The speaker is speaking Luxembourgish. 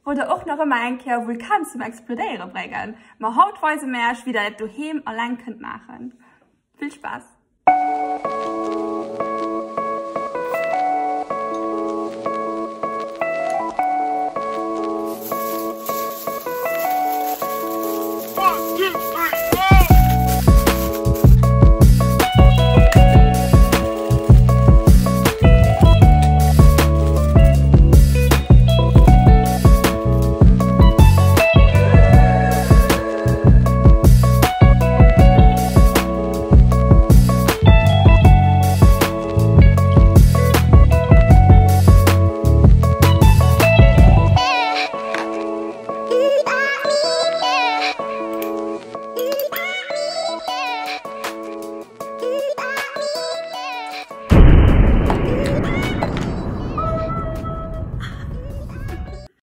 Wollt der och nach ëmmer eng Kéier e Vulkan zum explodéiere bréngen? Ma haut weise mär iech wéi der dat doheem alleng kënnt maachen. Vill Spaass!